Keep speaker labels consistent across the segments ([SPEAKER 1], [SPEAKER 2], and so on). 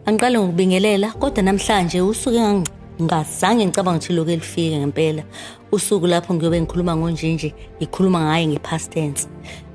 [SPEAKER 1] Angiqale ngokubingelela kodwa namhlanje usuku engangazange ngicabanga ukuthi lokhu elifike ngempela. Usuku lapho ngiyobe ngikhuluma ngonjinji, ngikhuluma ngaye nge-past tense.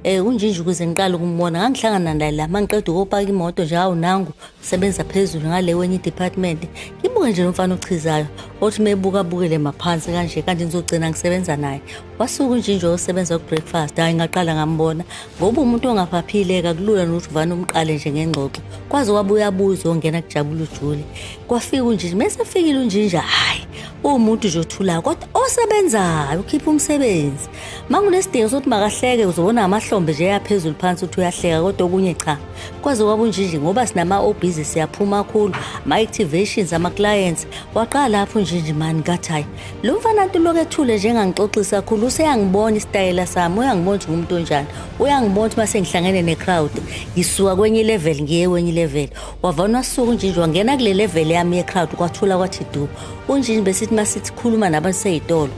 [SPEAKER 1] Unjinji ukuze ngiqale ukumbona ngangihlangana naye la mangiqeda ukopaka imoto nje, hawu nangu sebenza phezulu ngale kwenye i-department. Ngibuke nje lo mfana ochizayo othi mebuka abukele maphansi kanje, kanti ngizogcina ngisebenza naye. Wasuka unjinji osebenza ku-breakfast, hhayi ngaqala ngambona ngoba umuntu ongaphaphile kakulula nokuthi uvane umqale nje ngengxoxo. Kwaze wabuya abuza ongena kujabula ujule. Kwafika unjinji, mese efikile unjinji, hhayi uwumuntu nje othulayo kodwa osebenzayo, ukhipha umsebenzi. Mangunesidingo sokuthi makahleke uzobona amahlombe nje yaphezulu phansi ukuthi uyahleka, kodwa okunye cha. Kwaze kwaba unjinji ngoba sinama-obhizi siyaphuma kakhulu, ama-activations, ama-clients. Waqala lapho unjinji mani, ngathi hhayi lo mfana nto lokhu ethule nje engangixoxisi kakhulu, useyangibona isitayela sami, uyangibona ukuthi ngumuntu onjani, uyangibona ukuthi mase ngihlangene ne-crowd ngisuka kwenye i-level ngiye kwenye i-level. Wavana wasuka unjinji wangena kule level yami ye-crowd, kwathula kwathi du. Unjinji besithi masithi khuluma nabantu seyitolo,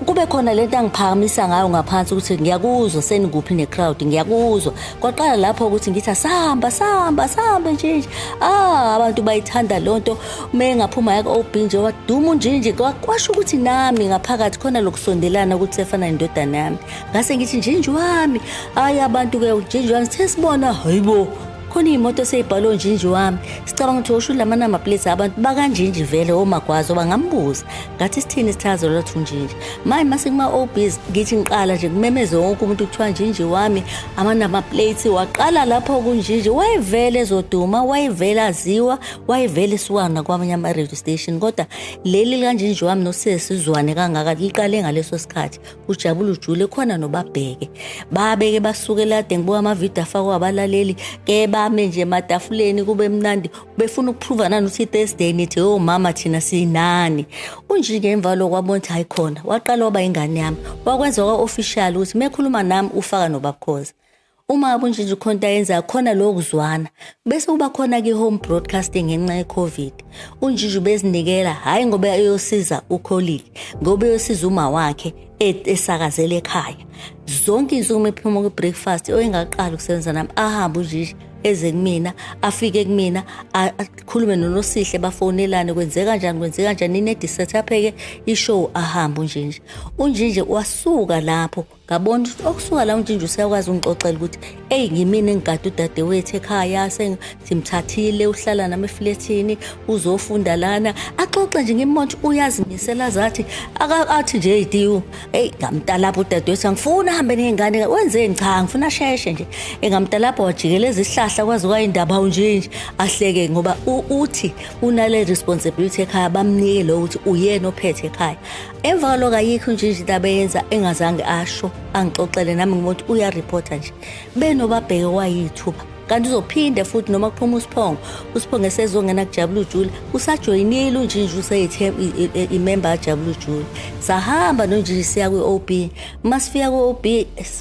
[SPEAKER 1] kube khona lento angiphakamisa ngayo ngaphansi ukuthi ngiyakuzwa senikuphi ne-crowd, ngiyakuzwa. Kwaqala lapho ukuthi ngithi asihamba sihamba sihambe nje. Abantu bayithanda lonto. Uma engaphuma yaka OB nje waduma unjinji, kwasho ukuthi nami ngaphakathi khona lokusondelana ukuthi sefana nendodana yami. Ngase ngithi njinji wami, hhayi abantu-ke unjinji wami sithe sibona, hayibo khona iy'moto esey'bhalwe unjinji wami. Sicabanga ukuthi osho lama number plates abantu bakanjinji vele omagwazo bangambuza. Ngathi sithini isithakazelo lathi unjinji. Manje mase kuma OBs ngithi ngiqala nje kumemeze wonke umuntu kuthiwa njinji wami, ama number plates. Waqala lapho kunjinji, wayevele ezoduma, wayevele aziwa, wayevele esuka kwamanye ama radio station, kodwa leli likanjinji wami nosesizwane kangaka liqale ngaleso sikhathi. Ujabula ujule khona nobabheke, babeke basuke lade ngibuka amavidiyo afakwa abalaleli ke bame nje ematafuleni kube mnandi, befuna ukuprova nani ukuthi Thursday nithi oh mama thina sinani. Unje ngemva lokho wabona ukuthi hayi khona, waqala waba ingane yami, wakwenza kwa official ukuthi mekhuluma nami ufaka nobabkhoza. Uma ubunjinji khona into ayenzayo khona lokuzwana, bese kuba khona ke home broadcasting ngenxa ye-COVID. Unjinji ubezinikela hhayi ngoba eyosiza uKholile, ngoba eyosiza uma wakhe esakazela ekhaya. Zonke izinsuku ephuma kwi-breakfast oyengaqala ukusebenza nami, ahambe unjinji eze kumina, afike kumina, akhulume noNosihle, bafonelane kwenzeka kanjani, kwenzeka kanjani, inedi set-up-ke i-show, ahambe unjinji. Unjinji wasuka lapho ngabona ukuthi okusuka la unjinji useyakwazi ungixoxela ukuthi eyi ngimina engigade udadewethu ekhaya, simthathile uhlala nami eflethini, uzofunda lana. Axoxe nje ngimbona ukuthi uyazimisela, zathi athi nje hey Diu, eyi ngamtalapha udadewethu angifuni ahambe ney'ngane, wenzeni? Cha ngifuna asheshe nje. Engamtalapha wajikeleza isihlahla kwaze kwayindaba unjinji ahleke ngoba uthi unale responsibility ekhaya, bamnike lo ukuthi uyena ophethe ekhaya. Emva kwaloko ayikho unjinji into abeyenza engazange asho, angixoxele nami ngibona ukuthi uyareporta nje. Benobabheke kwayithuba, kanti uzophinde futhi noma kuphuma uSiphongo, uSiphongo esezongena kujabula ujule, usajoyinile unjinji useyithe imember yajabula ujule. Sahamba nonjinji siya kwi-OB, masifika kwi-OB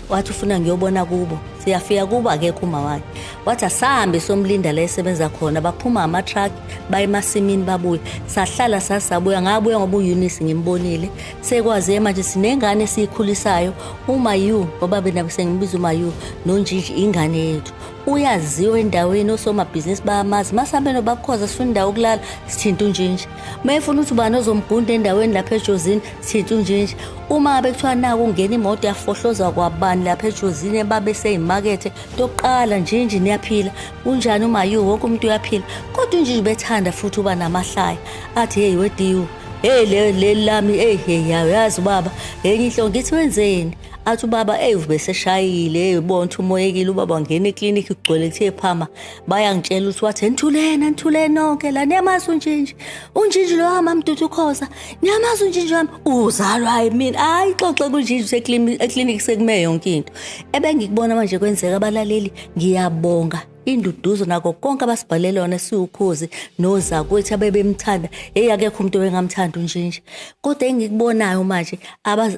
[SPEAKER 1] wathi ufuna ngiyobona kubo. Siyafika kubo akekho uma wakhe, wathi asahambe somlinda la esebenza khona. Baphuma ama-truck baye emasimini babuye, sahlala sasabuya. Ngabuya ngoba u-Eunice ngimbonile sekwaziye manje sinengane esiyikhulisayo uMayu, ngoba mina sengimbiza uMayu nonjinji ingane yethu. Uyaziwa endaweni, osomabhizinisi bayamazi. Masihambe nobabukhoza sifuna indawo yokulala, sithinta unjinji. Uma efuna ukuthi ubani ozomgunda endaweni lapha ejozini, sithinta unjinji. Uma ngabe kuthiwa naku ungena imoto yafohloza kwabani lapha ejozini babe seyimakethe, tokuqala njinji niyaphila, unjani uMayu, wonke umuntu uyaphila. Kodwa unjinji bethanda futhi uba namahlaya, athi hey wediyu, hey leli lami, hey hey yazi ubaba enye inhloko. Ngithi wenzeni? Athi ubaba hey ubeseshayile, hey ubona ukuthi umoyekile ubaba, wangena eklinikhi kugcwele kuthe phama. Bayangitshela ukuthi wathi nithuleni, nithuleni nonke la, niyamazi unjinji, unjinji lo wami Mdudu Khoza, niyamazi unjinji wami uzalwa yimina. Hayi xoxe kunjinji eklinikhi sekume yonke into. Ebengikubona manje kwenzeka abalaleli, ngiyabonga induduzo nako konke abasibhalele yona siwukhozi nozakwethu abebemthanda. Hey akekho umuntu owengamthanda unjinji, kodwa engikubonayo manje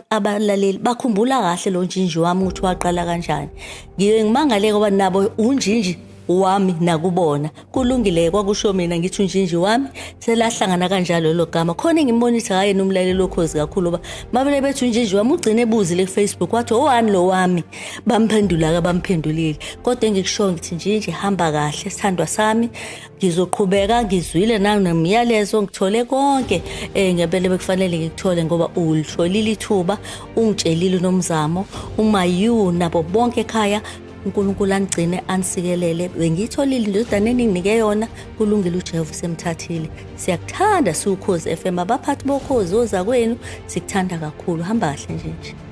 [SPEAKER 1] abalaleli bakhumbula kahle lo njinji wami ukuthi waqala kanjani. Ngiye ngimangale ngoba nabo unjinji wami nakubona. Kulungile, kwakusho mina ngithi unjinji wami, selahlangana kanjalo lelo gama. Khona engimbonisa ngaye nomlaleli Okhozi kakhulu, ngoba mabele bethi unjinji wami ugcine ebuzile ku-Facebook wathi owani lo wami, bamphendula-ke, bamphendulile. Kodwa engikushoyo ngithi njinji hamba kahle sithandwa sami, ngizoqhubeka ngizwile nanomyalezo, ngithole konke ngempela bekufanele ngikuthole, ngoba ulitholile ithuba, ungitshelile uNomzamo, uMayu nabo bonke ekhaya. uNkulunkulu anigcine anisikelele. Bengiyitholile indodana eninginike yona, kulungile, uJehova usemthathile. Siyakuthanda siwuKhozi FM, abaphathi boKhozi, ozakwenu, sikuthanda kakhulu. Hamba kahle nje nje.